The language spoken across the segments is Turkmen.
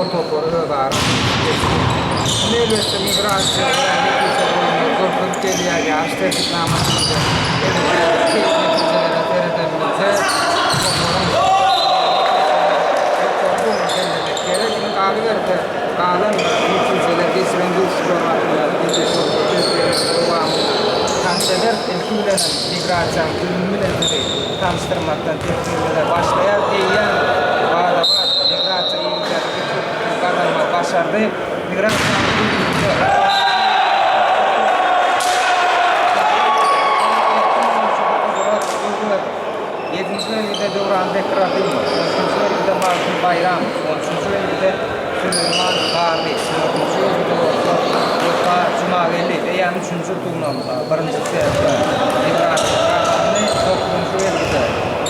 Balbor topary özara duşuşyp geçdi. Indi elbetde migrasiýa örän netijeli oýunlary görkezip gelýär. Ýaryş tertipnamasynda edil häzirki netijelere seredenimizde toparyň ýokarydygyny bellemek gerek. Indi galyberse galan netijeler geçiren duşuşyklary hakynda gepleşigiň tejribesiniň dowamynda tanyş ederis. Ilki bilenem migrasiýanyň düzümi bilen sizi tanyşdyrmakdan teklibimize başlaýar. Eýýäm bada-bat migrasiýa yzygiderli üstünlikleri gazanmagy başardy. Migrasiýanyň düzüminde Ýedinji belgide Döwran Bekrahymow, on ikinji belgide Magtym Baýramow, on üçünji belgide Süleýman Garry, dördünji belgide bolsa Wepa Jumageldiýew eýýäm üçünji utugyny birinji setde Migrasiýa gazandy. Dokuzynjy belgide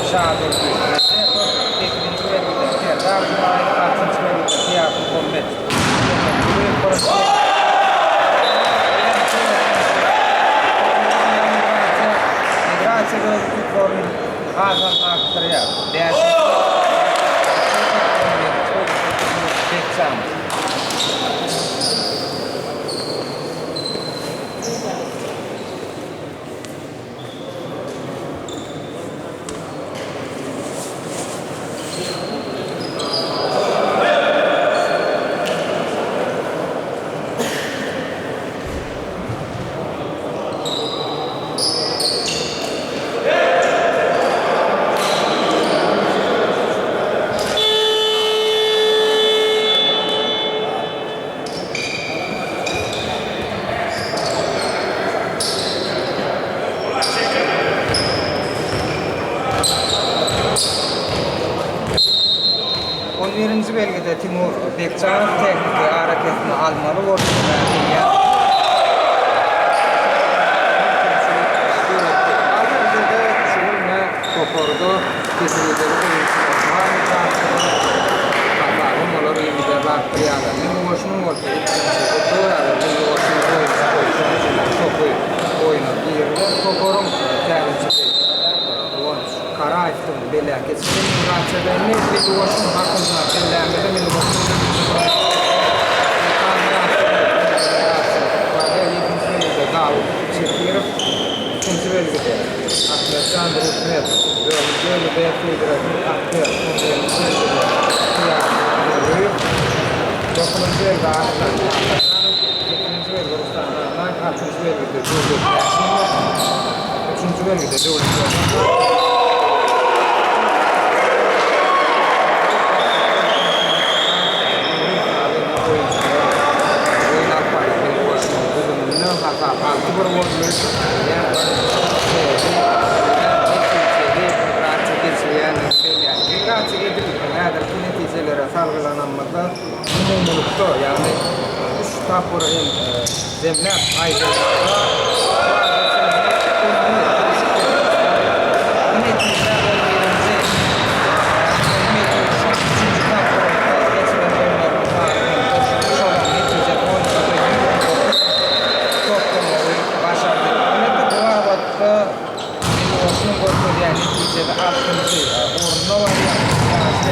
Şadurdy Rejepow, sekizinji belgide Serdar Jumaýew, altynjy belgide Kyýasmuhammet Muhammetgulyýew birinji Migrasiýa öz utuklaryny hasam artdyrýar. Bäşinji Bekjanow. On birinji belgide Timur Bekjanow tehniki arakesme almaly boldy, sebäbi eýýäm döretdi. Galyberse-de, şu günde toparda tejribeli oýunçylar bar, hasabyň olar yzygiderli artdyrýarlar. Milli goşunyň bolsa ilkinji utugy ýa-da milli goşunyň oýunçysy şonuň üçin hem topy oýna girizer. Toparyň tälimçisi Guwanç Karaýewdiň belläp geçişi migrasiýada indi milli goşun hakynda bellämizde milli goşunyň Ýedinji belgide Dawut Şekirow, ikinji belgide Ahmetjan Rüsmetow, dördünji belgide Seýdirasul Akber, on birinji belgide Kyýas Nurlyýew, dokuzynjy belgide Arslan Atajanow, sekizinji belgide Ruslan Annaýew, altynjy belgide Döwlet Bäşimow, üçünji belgide Döwlet Ýoldaşow. Jemläp aýdylanda, bu netije on birinji üçünji tapgyrda geçiren oýunlarynyň sany hem goşuldy. Şolaryň netijesi boýunça-da 119 toplamagy başardy. Elbetde, bu babatda Milli görkezýän netijesi altynjy orunda barýar. Ýaryş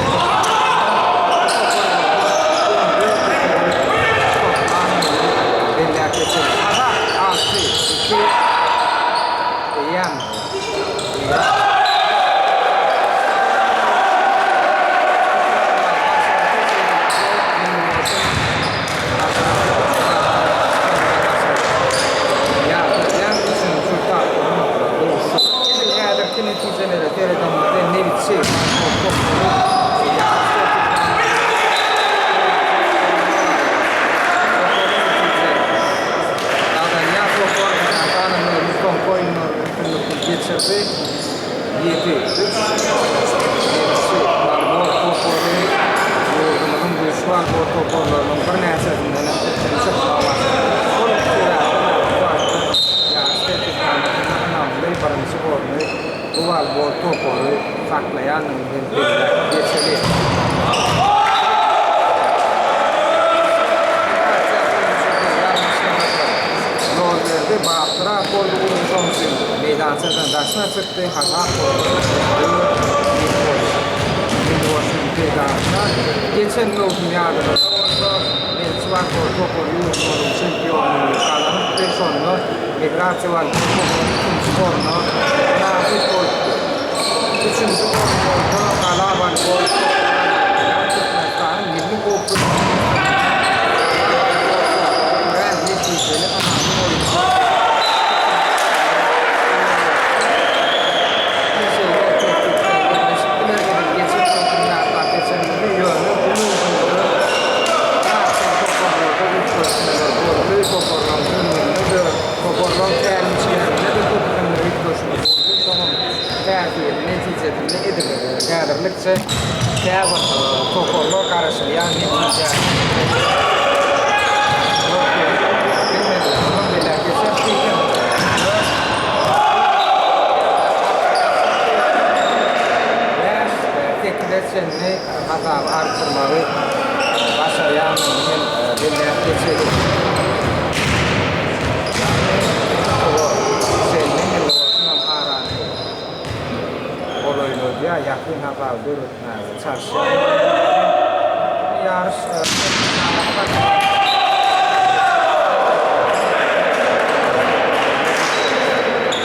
Belläp geçelim. Azat 6, 2 eýýäm Edil häzirki netijelere seredenimizde Nebitçi topary ýaryş Gazanýan topar esasanam özüniň soňky oýunlaryny üstünlikli geçirdi. Ýedi, üç Nebitçi volleýbol topary ýurdumyzyň güýçli volleýbol toparlarynyň birnäçesinden hem üstün çykmagy başardy. Şol sebäpli bu wagtda ýaryş tertipnamasynda ynamly birinji orny bu volleýbol topary saklaýandygyny hem belläp geçeli. Ýol berdi, batlyrak boldy urgy şonuň üçin meýdançadan daşyna çykdy, hasap bolsa 4-1 bolýar. Milli goşunyň peýdasyna geçen möwsüm ýadyňyzda bolsa. bolsa Belçi wolleýbol topary ýurdumyzyň çempionlygyny gazanypdy. Şonda Migrasiýa wolleýbol topary ikinji orna mynasyp bolupdy. Üçünji orun bolsa Gala wolleýbol toparyna berilýär. Türkmenistanyň Milli howpsuzlyk ministrliginiň Gala wolleýbol topary örän netijeli ynamly oýun görkezip, ikinji orny eýeledi. Şeýle tertipde gepleşip biler edil geçen möwsüm ýatlap geçenimizi, ýöne bu möwsümde käbir toparlarda üýtgeşmeler boldy, toparlaryň düzüminde-de, toparlaryň tälimçilerinde-de köpüsinde üýtgeşme boldy, şonuň täsiri netijesinde edil häzirlikçe käbir toparlar garaşylýan netijäni görkezip bilmediler. Munam belläp geçeris diýsem. Bäş, sekize çenli hasaby artdyrmagy başarýandygyny hem belläp geçeliň. Ýagny oba çenli hem bolsunam arany golaýladýar, ýakyn hasaby döretmäge çalyşýar. Ýaryş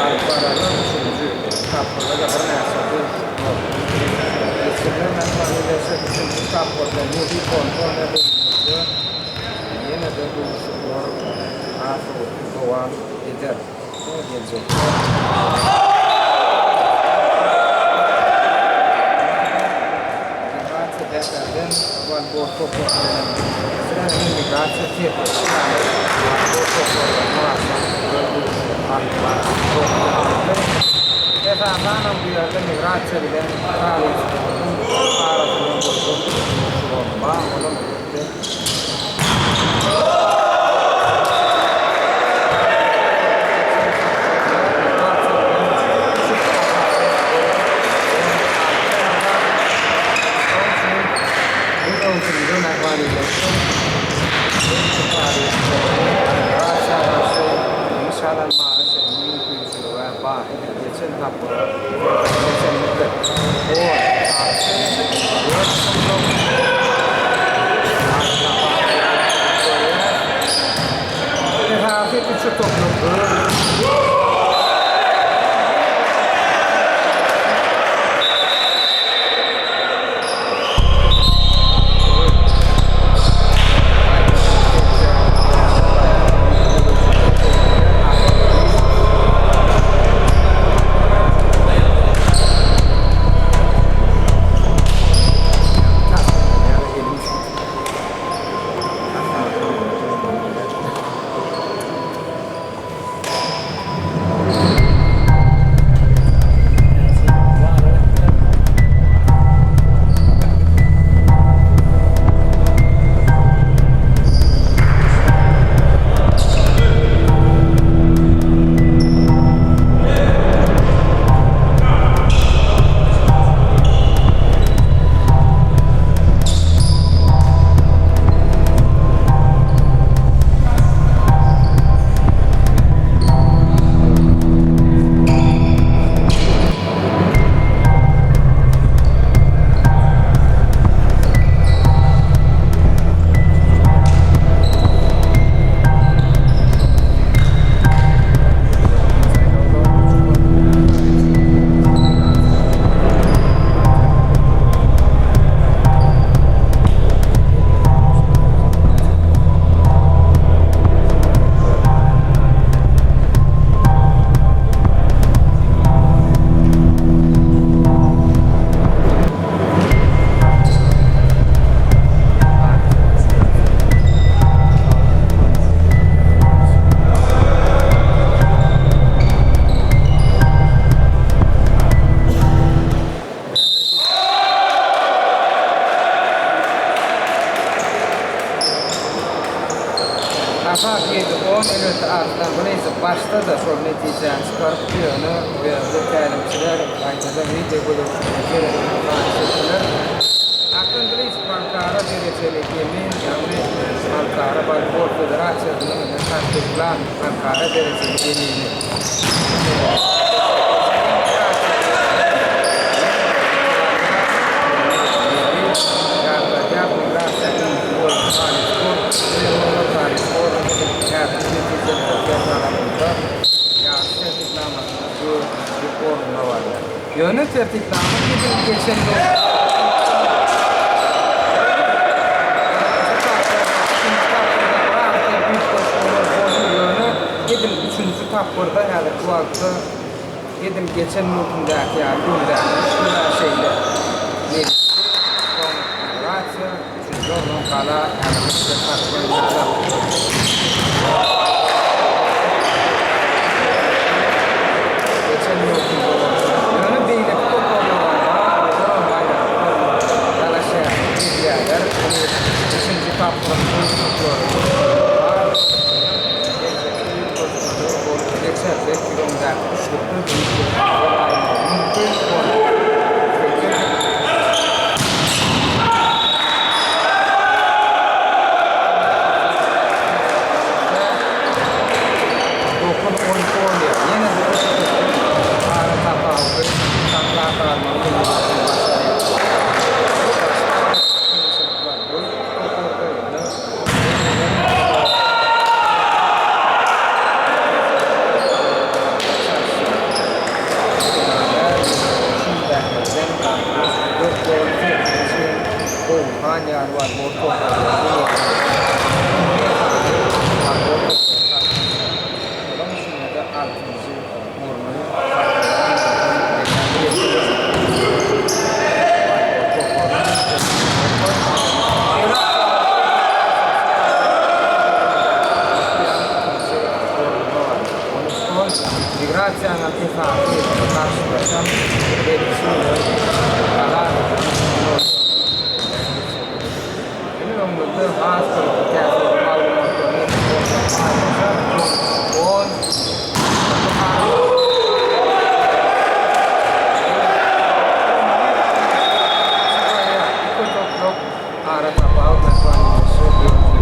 Alyp bararlar üçünji tapgyrda-da birnäçe duşuşyklar geçiriler. Mähriban üçünji tapgyrda Nebi Ponton we Bumburda ýene-de duşuşyklar asuwukly dowam eder. Geljekde Migrasiýa Bäherden woleýbol topary bilen duşuşyk geçirer. Migrasiýa Serhetçi ýaly woleýbol toparlaryna garşy öz duşuşygyny alyp bardy. Esasanam bu ýerde Migrasiýa bilen Talypsportuň arasynda boljak duşuşygam bar. Olam elbetde. Esasy üçe toplum bölünip. Hasap 7-10 elbetde Arslan Gylyjow başda-da şol netijäni çykarypdy, ýöne bu ýerde tälimçiler gaýtadan wideo gözegçiligine seretmegi haýyş etdiler. Arslan Gylyjow halkara derejeli emin, ýagny Halkara woleýbol federasiýasynyň tassyklan halkara derejeli emini. Ýatladýar, migrasiýa iňlis bolmaly. Tertipnama edil geçen ýöne edil üçünji tapgyrda häzirki wagtda edil geçen möwsümdäki ýaly öňdäki üçlügä şeýle Nebitçi, soň Migrasiýa, üçünji ornuň Gala häzirlikçe saklaýarlar. Geçen möwsümde bolsa, ýöne beýleki toparlaram bar, olaram baýraklar dalaşgärlik edýärler. Indi üçünji tapgyryň duşuşyklary bar. Geljekki üýtgeşmeler bolup geçer. Belki öňdäki üçlükde üýtgeşme bolaýmagy mümkin. Ony 9-12 bolýar. Ýene-de üç utuk ara tapawudy saklap galmagy meýilleşdirýär. Kynçylyklar bolup toparda ýöne Olaň içinde-de altynjy orny Migrasiýanyň esasy garşydaşam Nebitçi bilen Gala Indi öňümizde has gyzykly täsirli maglumatlary on Ara tapawut 13 11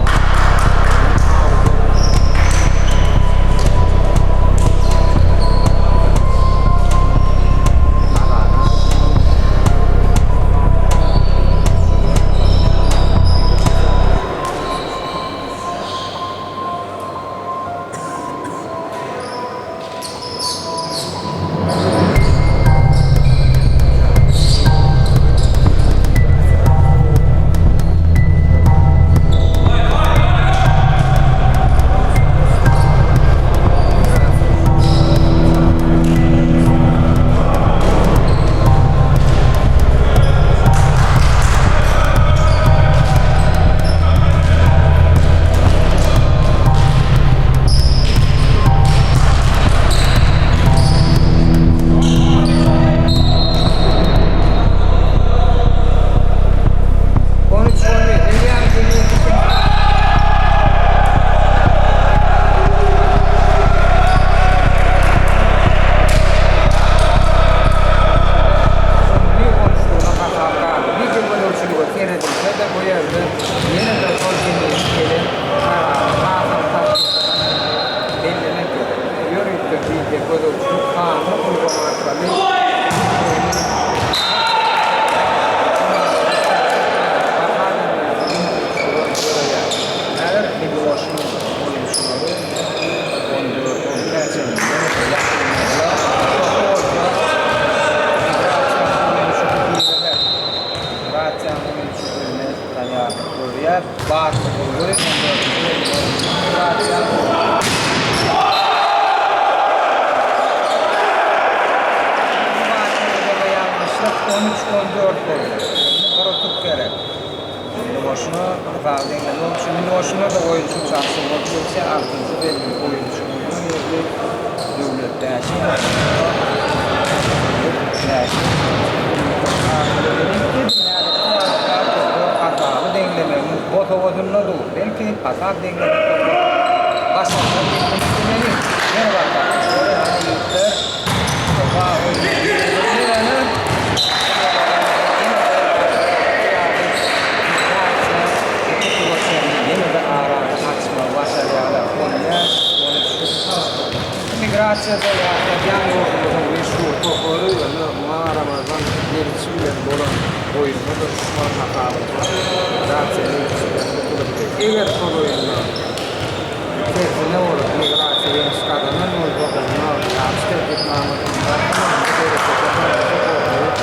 Eýýäm emin Indi onçlugyna hasap galdy. Wideo gözegçilige seredilse-de, bu ýerde ýene-de şol eminiň gelen kararyny hasam tassyklaýandygyny bellemek gerek. Ýörite wideo gözegçilik sanly ulgam arkaly wideony baha bermäge mümkinçilik döreýär. Häzir Miloşyň oýunçylary 14, 12-ä çenli ýene-de ýakynladylar. Şonda bolsa migrasiýanyň oýunçysy gireler. Migrasiýanyň oýunçysy bilen taýýarlyk görýär. Batly urgy, on dördünji oýunda migrasiýa. Batly urgyda ýalňyşlyk, 13, 14 boldy. Indi bir utuk gerek. Miloşyna hasaby deňlemek üçin Miloşyna-da oýunçy çalşygy bolup geçýär. Altynjy belgili oýunçy oýna girdi. Döwlet Bäşimow Döwlet Bäşimow hasaby deňlemegiň bosagasynda dur. Belki hasap deňlemek bolmaz. Başarsa deňlemek demeli. Ýene bir gatnaşyklary hany ýigitler. Sopa oýny. Ýene-de arany açmagy başarýarlar. 15, 13. Migrasiýada ýatladýan ýurdumyzyň meşhur topary, ýöne muňa garamazdan Nebitçi bilen bolan oýunda-da şu wagt hasabynda Migrasiýa Nebitçi bilen utulypdy. Eger şol oýunda tersine bolup Migrasiýa ýeňiş gazanan bolsa, onda ýaryş tertipnamasynyň barha bu derejede soňky toparlary.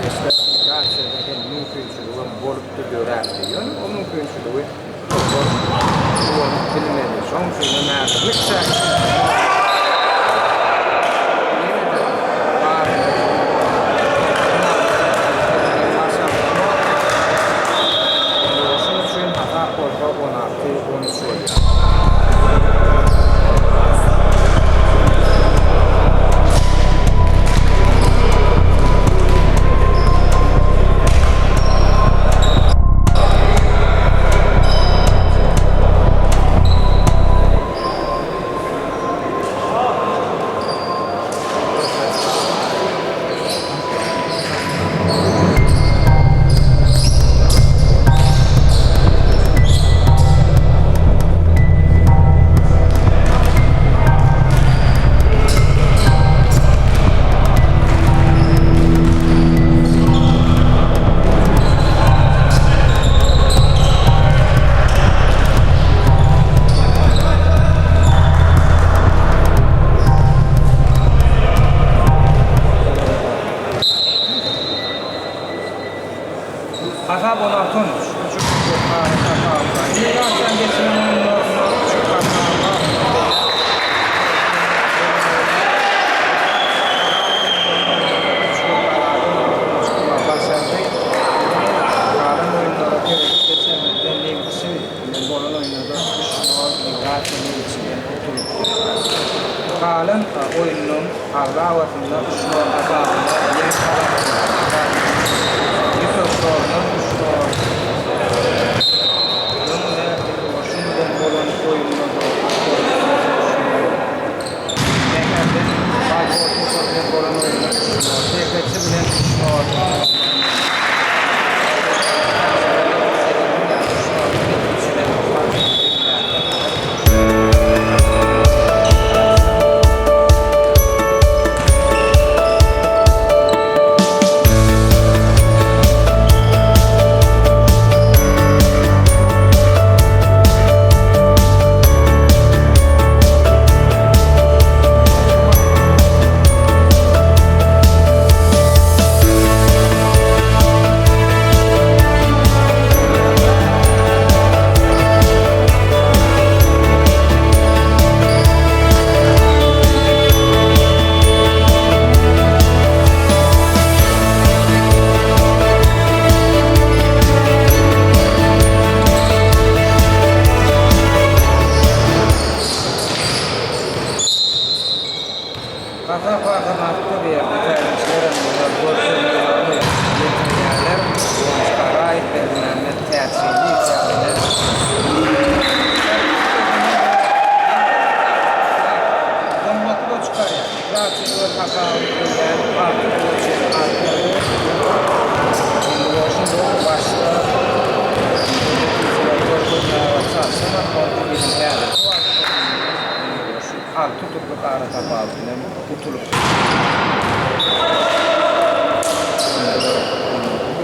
geçse Migrasiýada hem mümkinçiligem bolupdy, döräpdi. Ýöne o mümkinçiligi topar ulanyp bilmedi. Şonuň üçinem häzirlikçe ýene-de baryny başardanok. Şonuň üçin hasap bolsa 16, 13 bolýar. Hasap 16 13. Migrasiýanyň geçiren oýunlarynda üç hasaba Başardy. Galan oýunlara seredip geçenimizde Nebitçi bilen bolan oýunda 3-0 Migrasiýa Nebitçiden utulypdy. Galan oýnunyň aglabasynda 3-0 hasabynda ýeňiş gazanypdylar. Ýüpek ýolundan 3-0 öňde Goşun bilen bolan oýunda-da Bäherden Baýbol topary bilen bolan oýunda 3-0, Serhetçi bilen 3-0. Hasap artdy bu ýerde tälimçilerem olar görkezmelerini ýetirýärler. Guwanç Garaýew, Berdimämmet Täçgeldiýew ýalylar. Gymmatly çykarýar. Migrasiýa öz hasabyny goýýar. Alty gola çenli artdyrdy. Indi goşun dogry başda netijeleri görkezmäge çalşanam bolsa biziň häzirki wagtda goşun alty utuklyk aratapawut bilen utulypdy.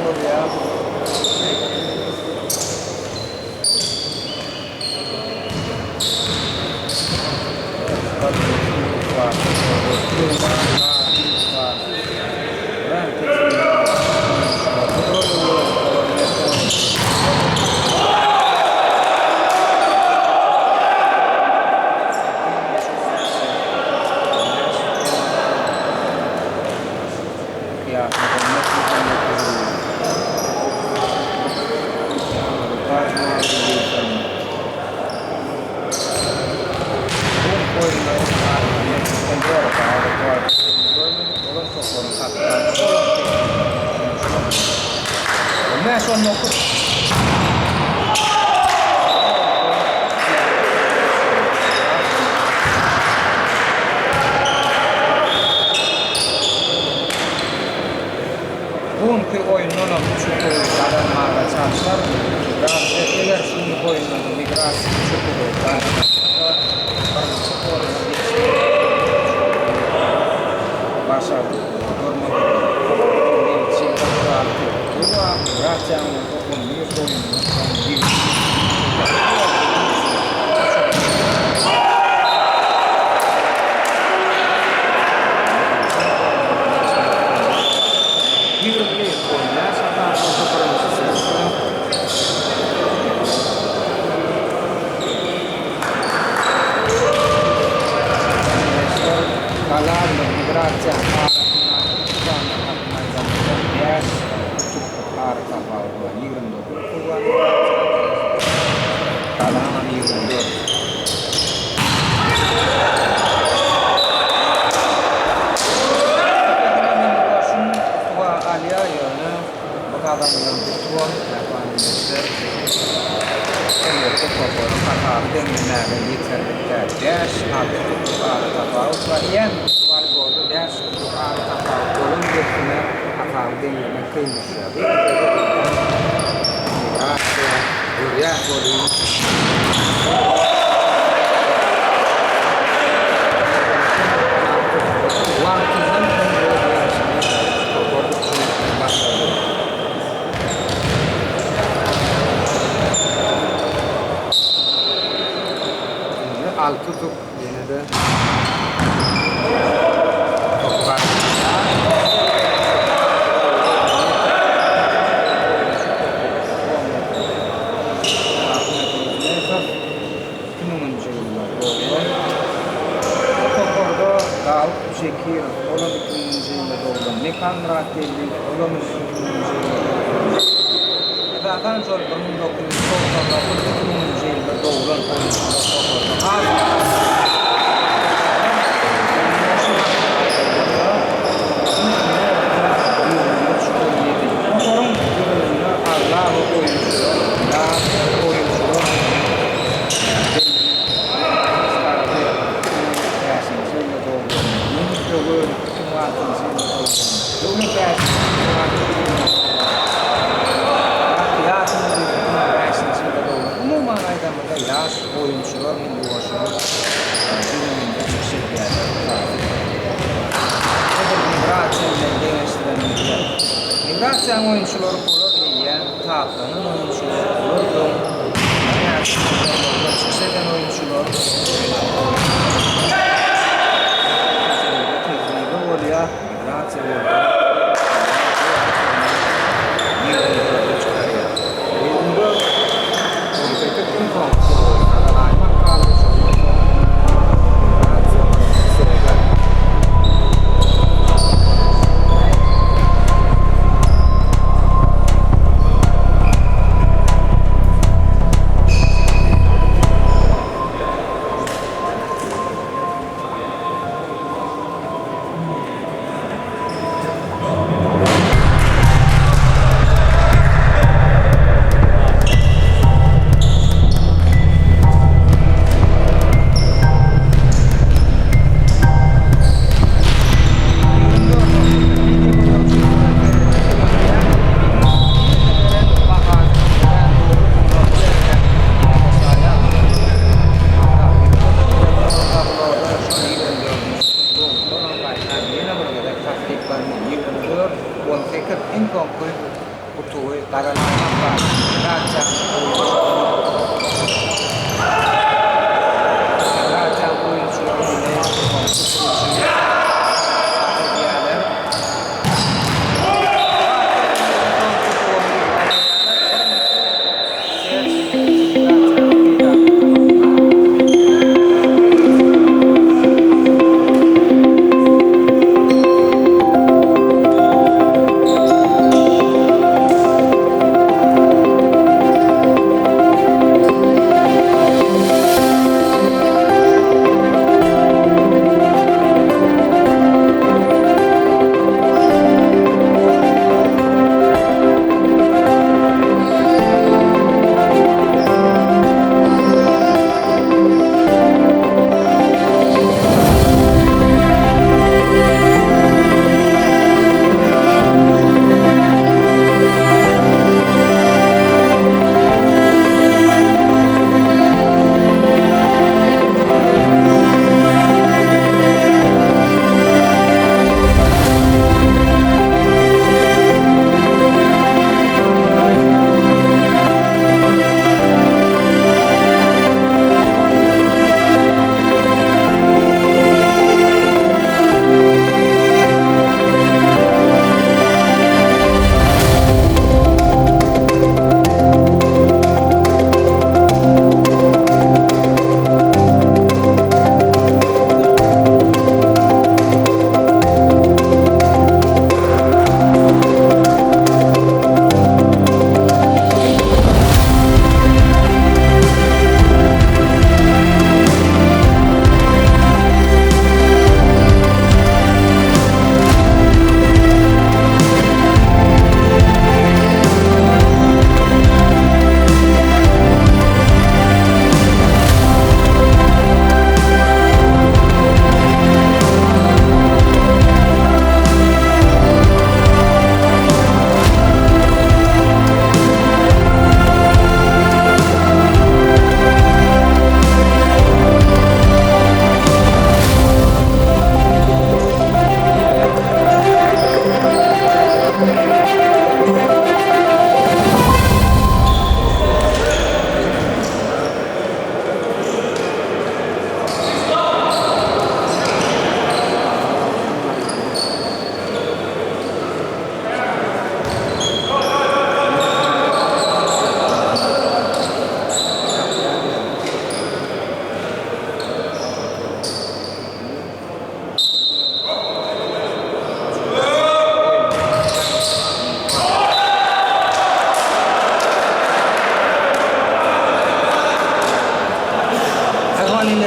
Bolýar. Bu günki oýundanam üç utugy gazanmaga çalşar. Migrasiýa eger şu günki oýundan Migrasiýa üç utugy gazanmasa, birinji oruna geçmegi başardy. Görmek Nebitçi 46 utugy bar, Migrasiýanyň bolsa 11 oýundan soň 20 utugy bar. tapawut bar. 29 utuk bar Galanam 24. Goşun utuga alýar ýöne bu gazanylan utugam Mähriban Elbetde toparyň hasaby deňlemäge ýeterlik däl. Bäş, alty utuk ara tapawut bar. Eýýäm woleýbolda bäş utuk ara tapawut bolan dessine hasaby deňlemek kyn düşýär. Bu ýerde-de eýýäm migrasiýa görýär welin, wagtyndan öň öz ýeňşini topar üpjün etmegi başardy. Indi alty utuk ýene-de topy gaçyrýar. Iki müňünji ýylda doglan. Bu toparda Dawut Jekirow, olam 2000-nji ýylda doglan, Mekan Myratgeldiýew, olam 2000-nji ýylda doglan. Esasan şol 1999, 2000-nji ýylda doglan oýunçylar toparda has Toparyň düzüminde aglaba oýunçylar ýaş oýunçylar. Umuman aýdamyzda ýaş oýunçylar milli goşunyň düzüminde çykyş edýärler. Edil migrasiýa bilen deňeşdirenimizde, migrasiýanyň oýunçylary olar eýýäm taplanan oýunçylar, olar öň çykyş eden oýunçylar. Tejribe tejribe bolýar, migrasiýa bolsa ýygyndylary çykarýar. 24, 18 iň soňky oýun gazanaýmak galdy, şondan soň migrasiýa SG. Iň soňky utugy gazanaýmak bar. Migrasiýanyň oýunçylary muny soňky utuk üçin hasap edýärler.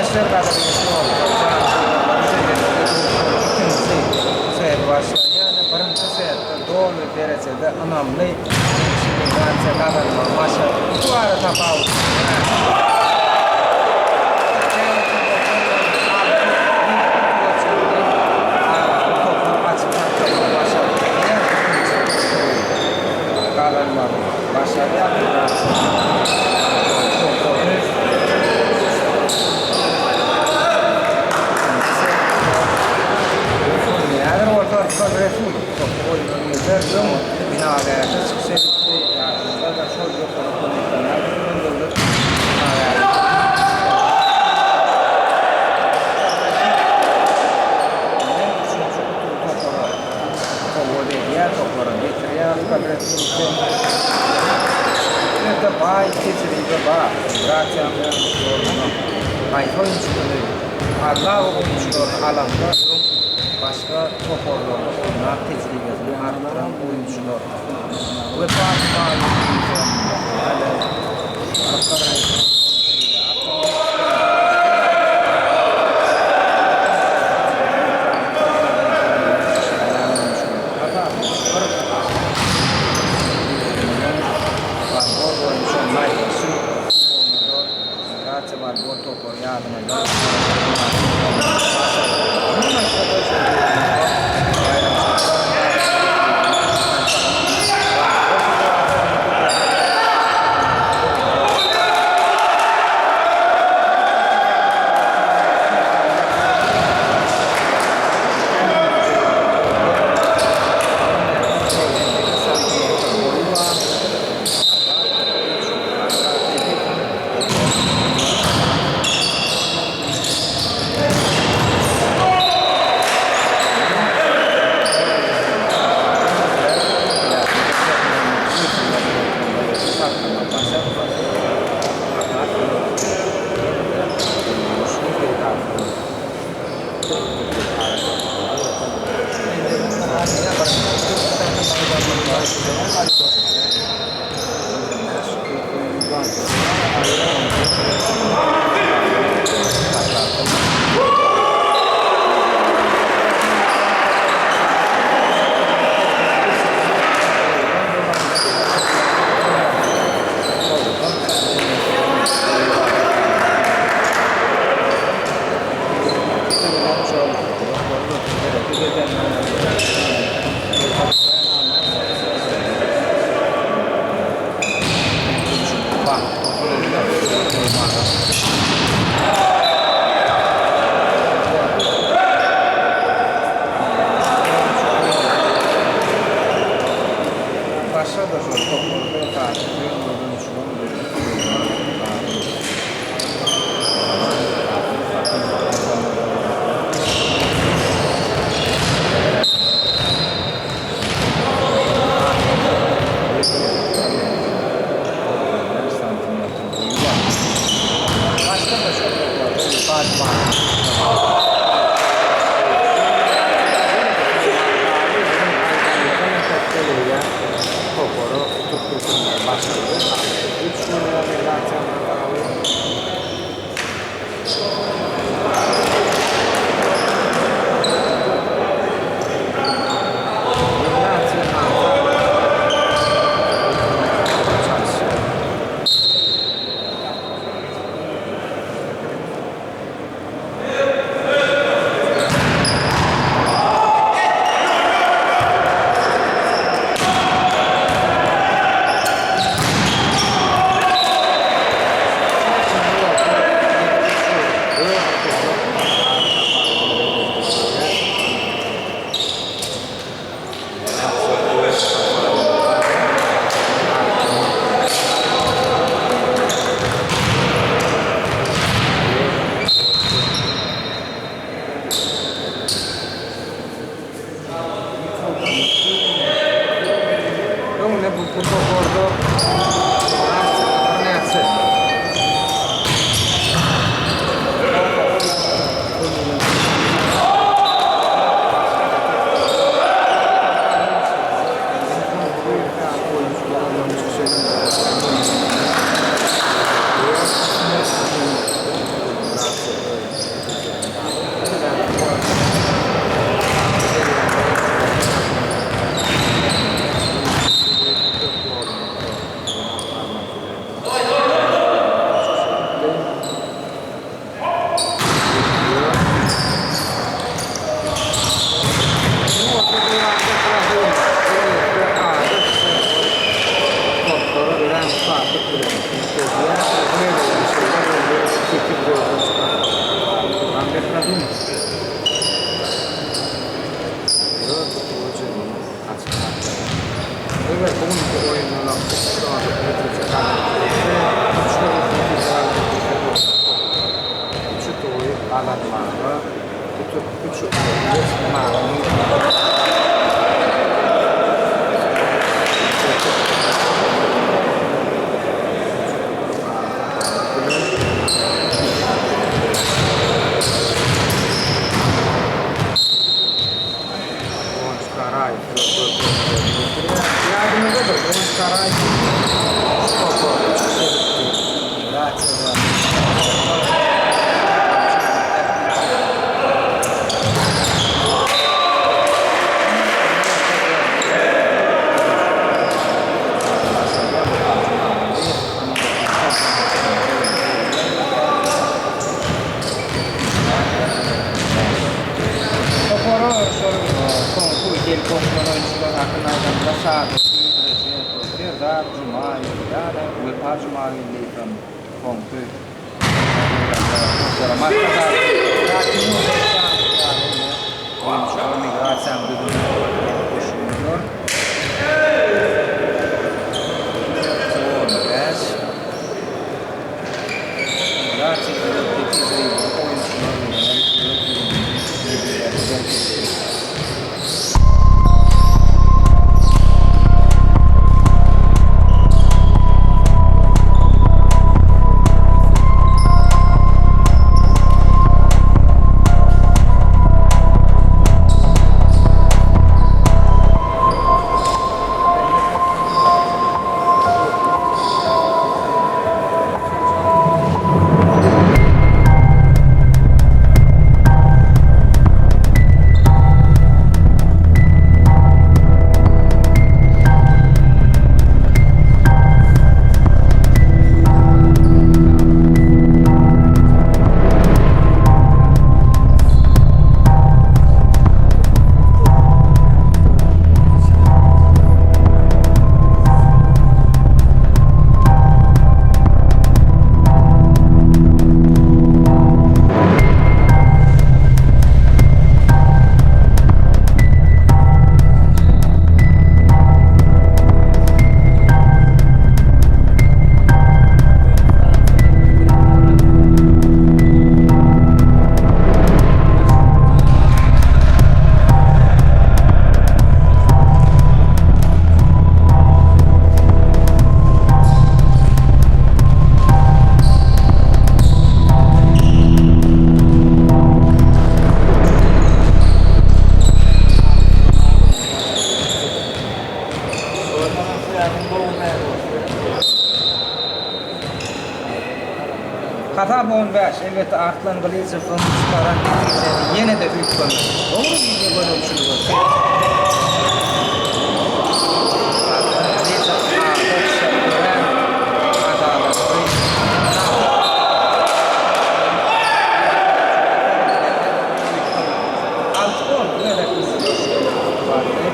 Ildeşler gadyrly sportda janköýerleriň bilelikde duşuşygyň ikinji seti başlanýar. Birinji setde doly derejede ynamly ýeňşi Migrasiýa gazanmagy başardy. Bu ara tapawut gazanmagy başarýar Migrasiýa topary. Häzir bolsa Arslan Resulow topy oýundan geçer. Öň Binagärde çykyş edipdi. Ýadymyzda-da şol ýokary okuw mekdebine Türkmen döwlet binagärlik Bilen üçünji utugy topara sowgat edýär, topara getirýär Arslan Resulow. Bu ýerde baý tejribe bar. Migrasiýanyň oýunçylarynyň haýsy oýunçylary aglaba oýunçylaryny alanda öň başga toparlarda oýnap tejribesini artdyran oýunçylar. Wepa Jumaýew diýseň hälem Arslan Resulow ony şeýle Volleybol boýunça naýbaşy kubogynda Migrasiýa woleýbol topary ýadyna Mundan başga-da şol ýurdumyzda baýramçylyklar Başga-da şol toparda esasy öňe Topara tutdurtmaga başlady. Üç gün migrasiýanyň hasaby. Migrasiýa çalyşýar. Örän ussatlyk bilen üýtgedýär. Bu gezegem şeýle boldy, 8 goldan çykan Muhammet Rahymow. Dört utugy jemi açyk hasaplanýar. Eger bu günki oýundanam utdurmadyk netije gazanyp bilse, üç-bir netije gazanyp bilse bolsa, üç utugy gazanmaga, utup üç utuga eýe çykmaga mümkin bolar. Guwanç Garaýew öz görkezmelerini ýetirýär. Ýadyňyzdadyr, Guwanç Garaýew şu toparda çykyş edipdi. Migrasiýada Topara şol soňky gelip goşulan oýunçylar hakynda aýdanda Şadurdy Rejepow, Serdar Jumaýew ýa-da Wepa Jumageldiýewem soňky topara Maşgala Timur Meýdanow ýaly ine oýunçylar migrasiýanyň düzümine gelip goşuldylar. 15. Migrasiýa özekli tejribeli oýunçylar bilen hem öz düzümini yzygiderli berkitdi. Hasap 15, elbetde Arslan Gylyjowyň çykaran netijesi ýene-de üýtgemedi. Dogry wideo gözegçilige Arslan Gylyjow adatça örän adalatly Alty gol bu gezek bardy.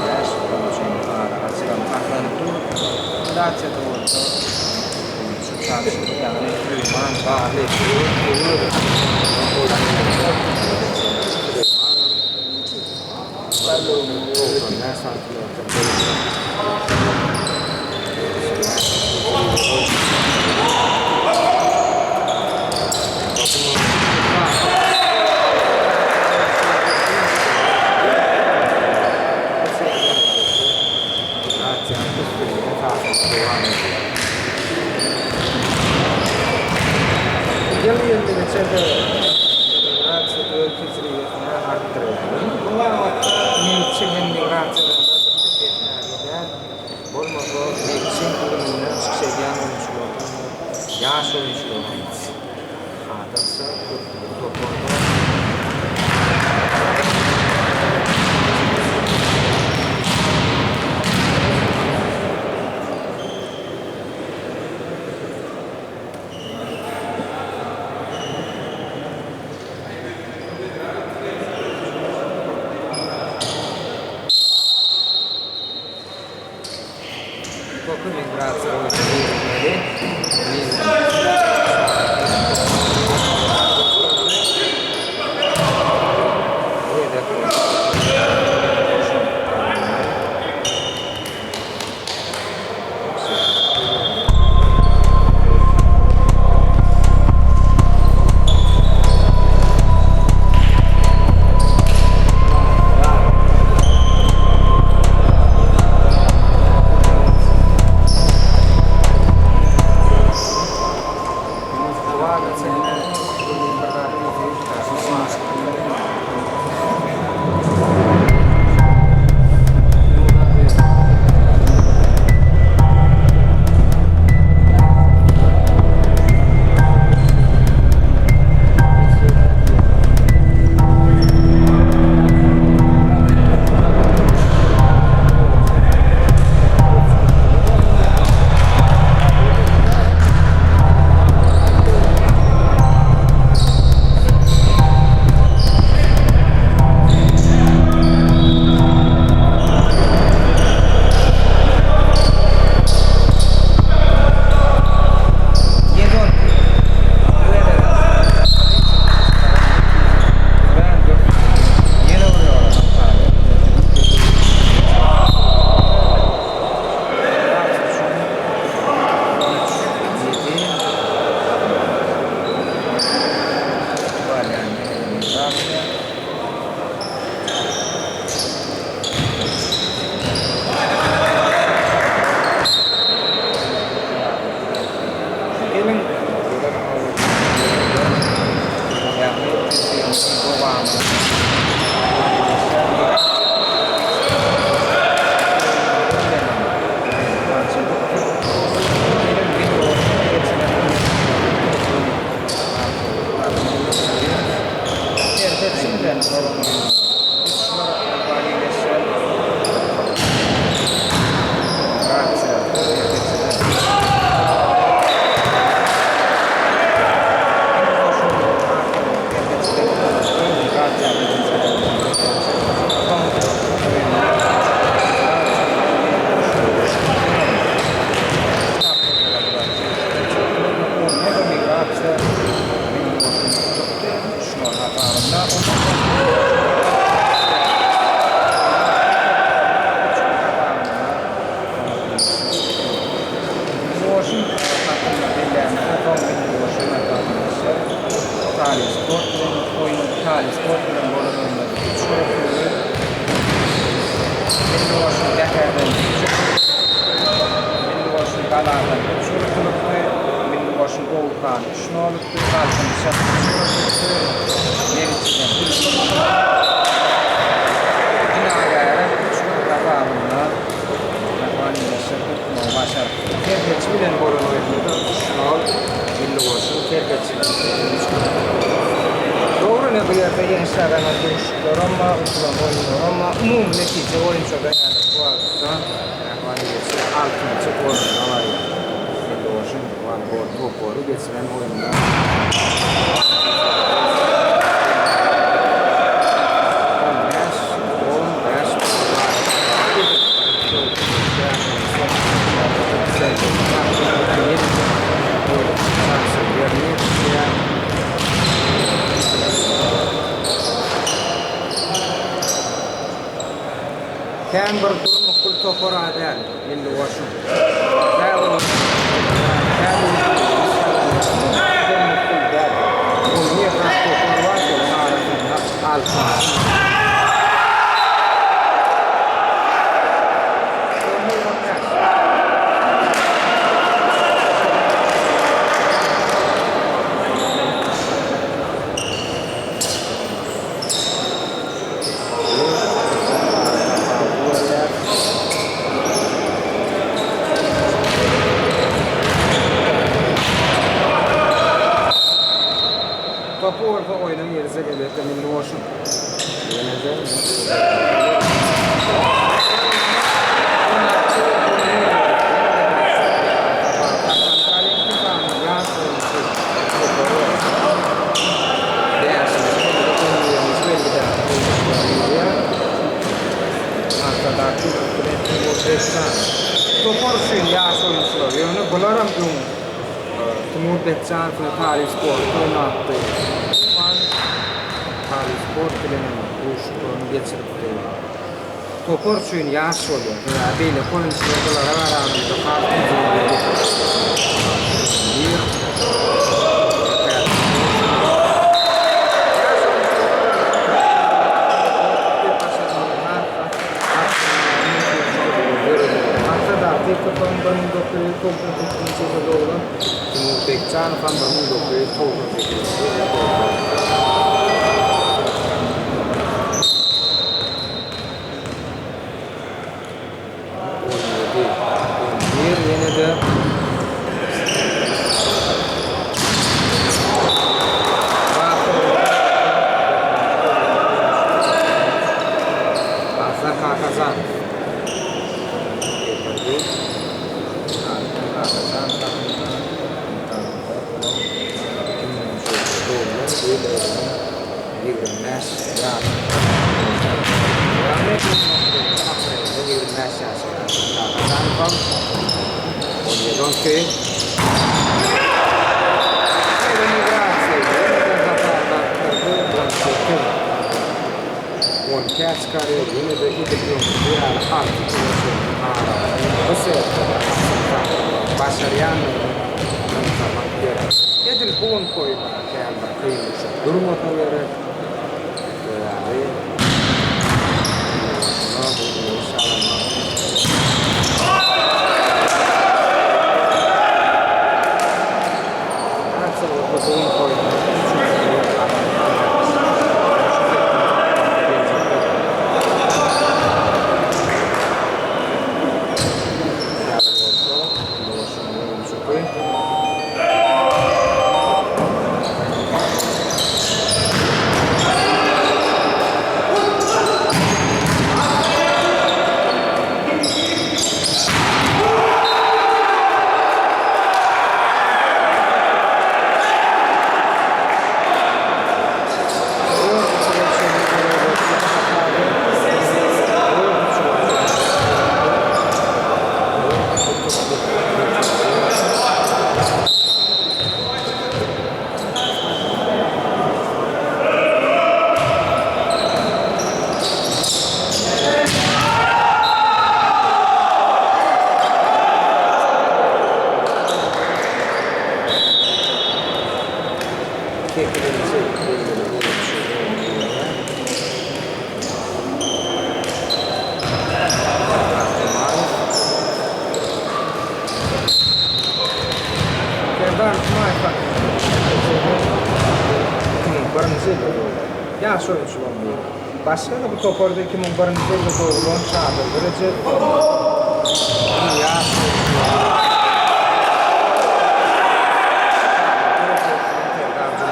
Bäş gola çenli ara açylan saklanyp dur. Migrasiýada bolsa oýunçy çalşyldy, ýagny Süleýman Garly Süleýmanam 95 santimetr boýunda. Ýyl-ýyldygyça-da migrasiýa öz tejribesini artdyrýar. Bu babatda nebitçi hem migrasiýadan bir-birine pespäge däl, bolmasa nebitçi. Serhetçiň düzüminde çykyş edýän oýunçylardan ýaş oýunçylaryň adatça köplügi toparda. Topy migrasiýa boýunça girizmeli. Bu gezek Geliň, ýagny teswirimiziň dowamyny Goşun hakynda bellämizde soň milli goşun akademiýasy Tali sport bilen oýun Tali sport bilen bolan oýunda üç gol urdy. Milli goşun Bäherden üç Milli goşun Galadan üç gol urdy. Milli goşun Oguzhan üç nol utdy. Galkyn Şat üç gol urdy. Nebitçiden üç gol urdy. Binagärem üç gol hasabynda Mähriban tutmagy başarypdyr. Serhetçi bilen bolan oýunda-da 3-0 Milli goşun serhetçini üç gol tutdy. Dogry, ine bu ýerde ýeňiş gazanan duşuşyklaram bar, utulan oýunlaram bar. Umumy netije boýunça-da häzirki wagtda Mähriban ildeşler altynjy orunda barýar. Milli goşun woleýbol topary geçiren oýunda 15, 15 Kän bir durnukly topar-a däl, milli goşun. Durnukly däl. Ol ýerräk topar bar, şolaryň arasynda altynjy. Bularam öň Timur Bekjanow bilen Talyp Sportda oýnapdy. Umuman, Talyp Sport bilen hem duşuşyklaryny geçiripdi. Topar üçin ýaş bolýar. Sebäbi beýleki oýunçylar bulara garanyňda has tejribeli. Bir. Maksat Artykowyň 1998-nji ýylda doglan Timur Bekjanow hem 1998-nji ýylda doglan. 17, 11 ýene-de Arslan Kakajan getirdi. Arslan Kakajan takymyna 2003 ýylda doglan, bu ýyl özüniň 25 ýaşynda Ýagny 2019-njy aprelde 25 ýaşaýar. Kakajanowam 17 12 Şeýle migrasiýa ýene-de hasaby artdyrdy, 18 12-ä çykarýar, ýene-de edil öňküsi ýaly alty pula çenli aralygy bu setde-de açyk saklamagy başarýandygyny nygtamak gerek. Edil bu gün goýmaga kän bir kyn düşüp durmasa gerek. Sebäbi ýolbaşçyna bu ýeňiş gazanmak Fransiýa bolsa bu gün goýmaga üçünji ýeňiş gazanmak Şu setden tapawutly geljekde Häzir bolsa ýolbaşçynyň oýunçysy. Sekizinji belgili oýunçy oýun Serdar Jumaýew. Serdar Jumaýew hakynda 2001-nji ýylda doglan. Ýaş oýunçylaryň biri. Başga-da bu toparda 2001-nji ýylda doglan Şadurdy Rejepow iň ýaş oýunçylaryň biri. Şadurdy Rejepow bilen Serdar Jumaýew.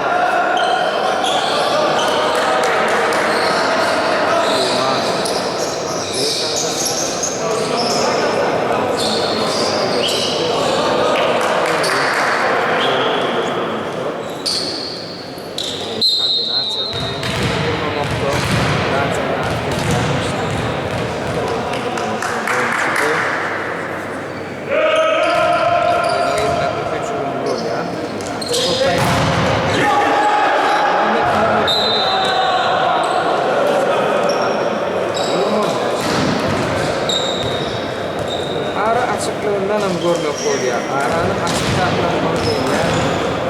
Ara açyklygyndanam görmek bolýar. Aranyň açyk saklanmagy diýilýän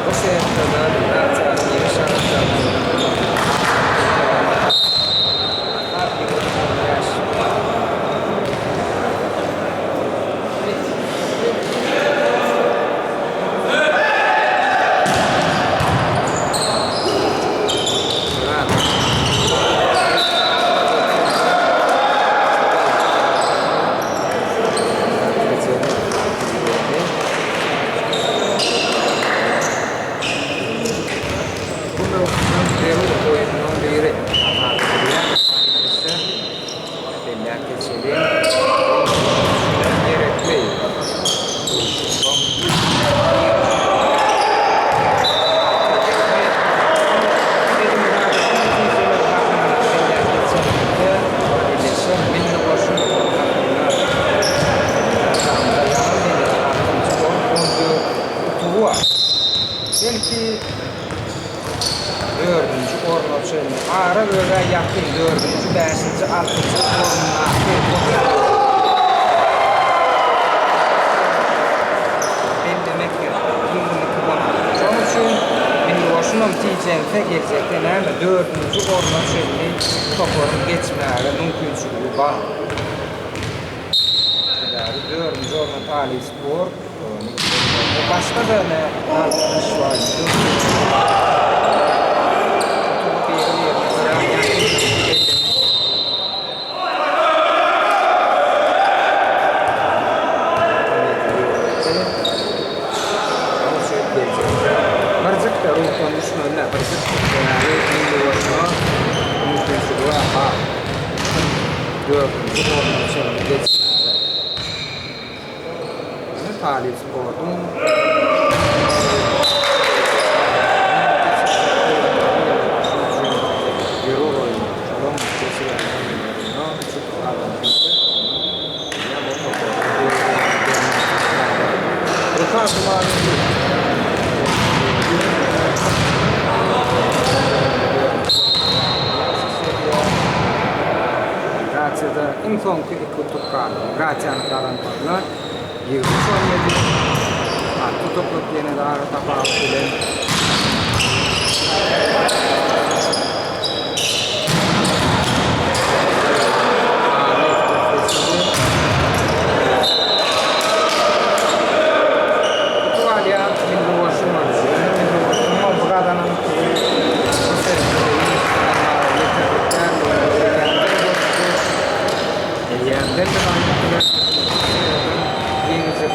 bu setkada Fransiýanyň ýeňiş gazanjagyna Hasap 20 15. çenli ara öz-ä ýakyn dördünji, bäşinji, altynjy orundaky Bellemek gerek, 22 bolan. Şonuň üçin milli goşunam tijense geljekde näme dördünji orna çenli toparyň geçmäge mümkinçiligi bar. Sebäbi dördünji orna Talyp sport, başga-da ne iş bar. Biri-birine örän ýakyn. Birjik-de ruhdan düşmeli däl, birjik sebäbi milli goşuna mümkinçiligi bar. Dördünji orna çenli geçmäge. Ine Talyp sportuň zerur oýun. Şonuň geçiren oýunlarynda utuk gazanyldy. Ýa bu toparda Ruha Jumageldiýew. Grasiýada iň soňky iki utuk galdy. Grasiýanyň gazanmagyna 23 17, alty utuklyk ýene-de ara tapawut bilen. Utuk alýar milli goşun boldy. Ýöne milli goşunyň bu gazanan utugy bu sergide ýeňiş gazanmaga ýeterlik däl. Eýýämden bir aýdyp bileris, ýeňijisi.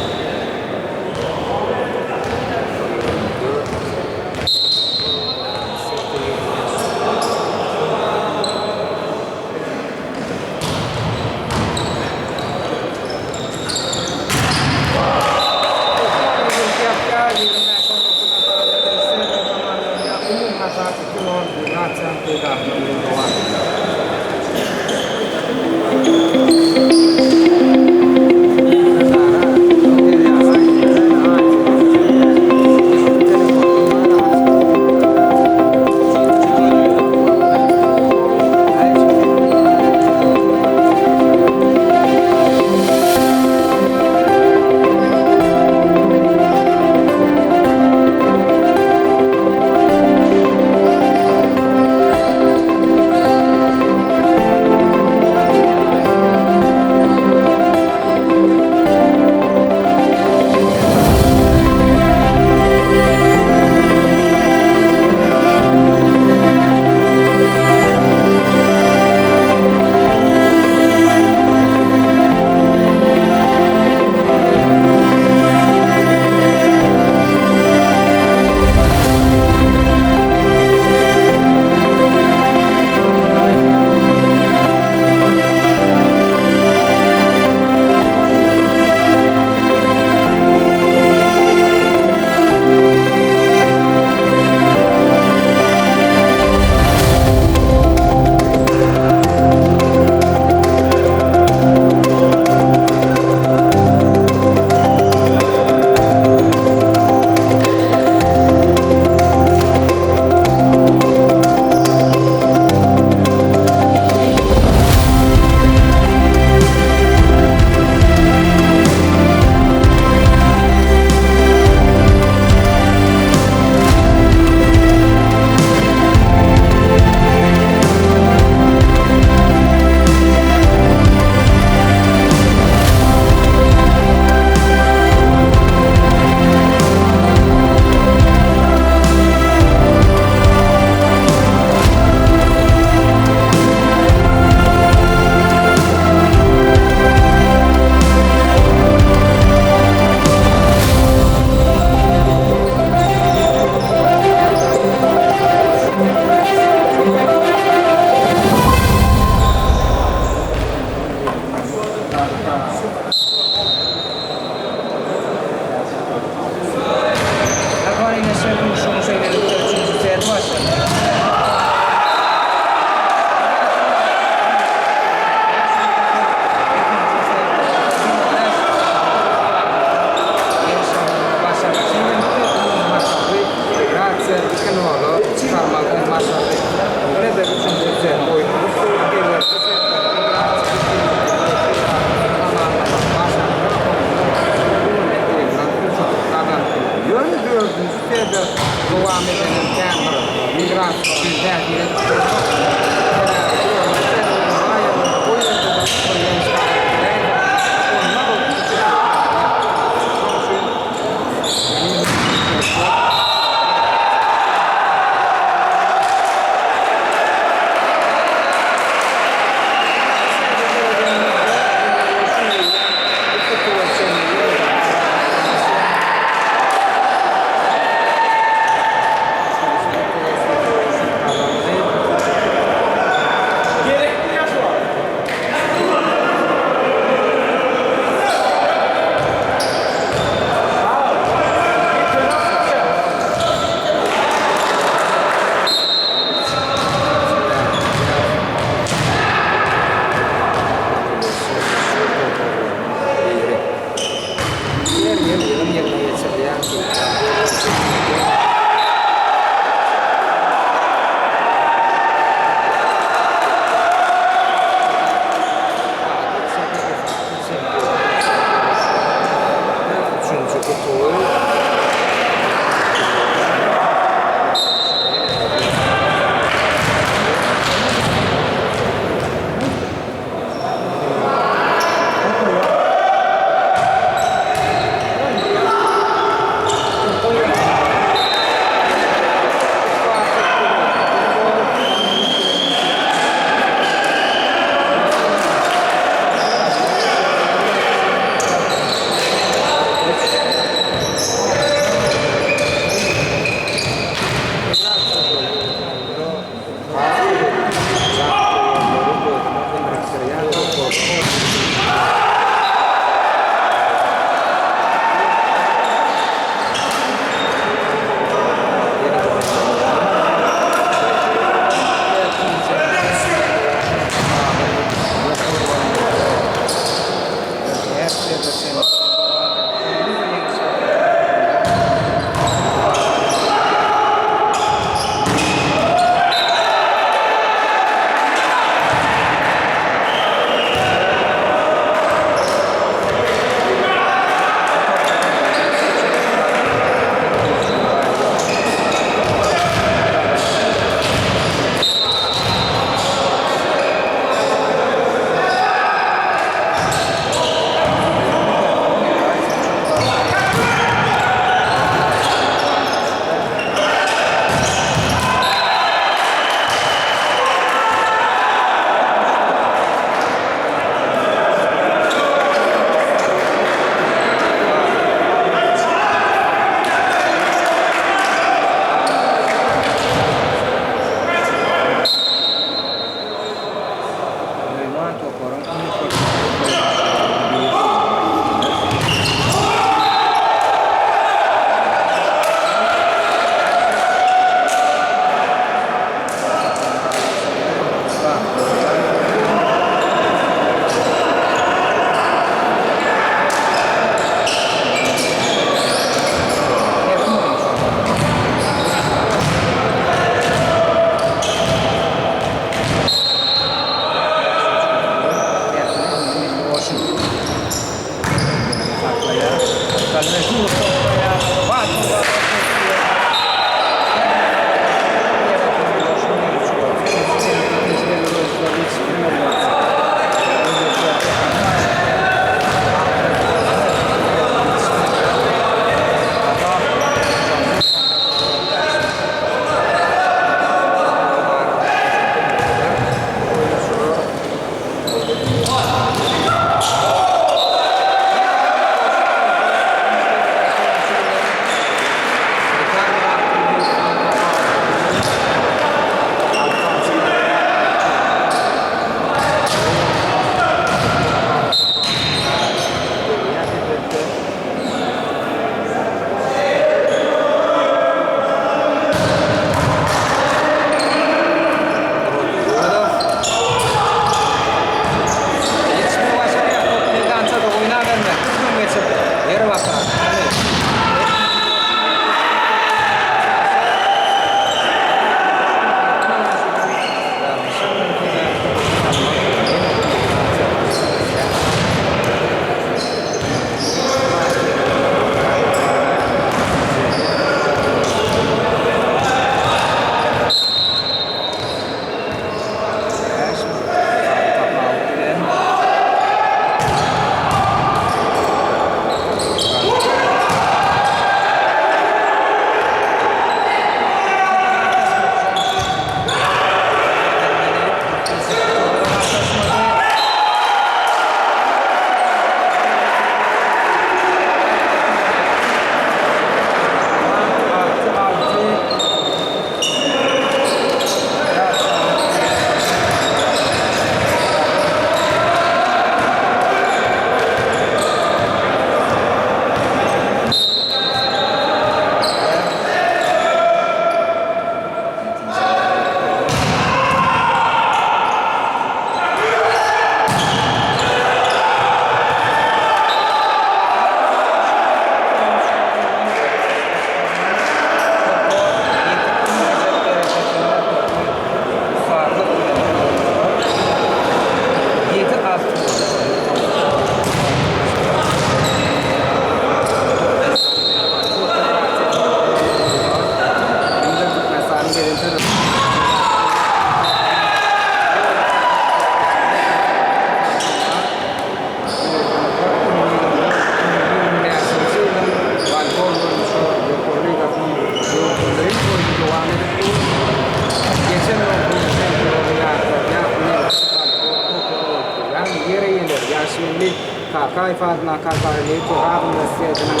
Jumageldi Kakaýew adyndaky Halkara nebit we gaz uniwersitetiniň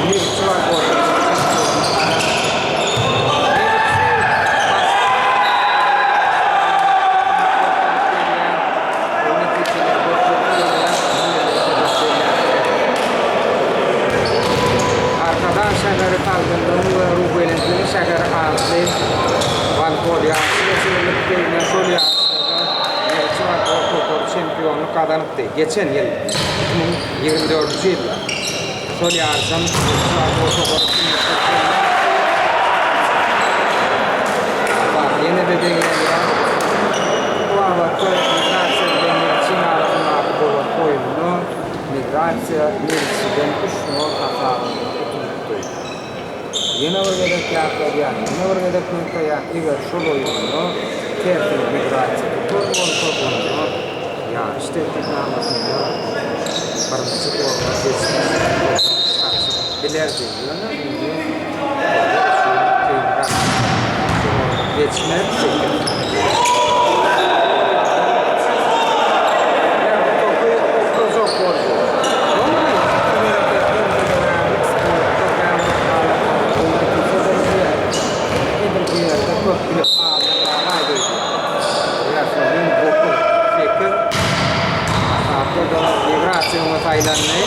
Nebitçi Balkor toparyny gazandy. Nebitçi Arkadag şäheri sagdynlygyň we ruhubelentligiň şäheri atly woleýbol ýaryşy geçirilip gelnen şol ýaryşda-da Nebitçi woleýbol topary çempionlyk gazanypdy. Geçen ýyl, 2024-nji ýylda şol ýaryşam Nebitçi woleýbol topary üstünlikli jemläpdi. Hasap ýene-de deňelýär. Bu babatda Migrasiýa bilen Nebitçiň arasyndaky bolan oýunda Migrasiýa Nebitçiden üç nol hasabynda utulypdy. Ýene bir gezek ýatladýan, ýene bir gezek nygtaýan, eger şol oýunda tersine Migrasiýa utan bolsa, onda ýaryş tertipnamasynda birinji orna geçmek çakyp bilerdi. Ýöne indi olar üçin kynrak şol orna geçmek. Topy oklajak boldy. Edil bu ýerde köp bilip alnyp galaýdy. Ýaşlaryň 9, 8 hasapda-da migrasiýa öňe saýlandy.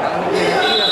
Ýagny gerekli ýerinde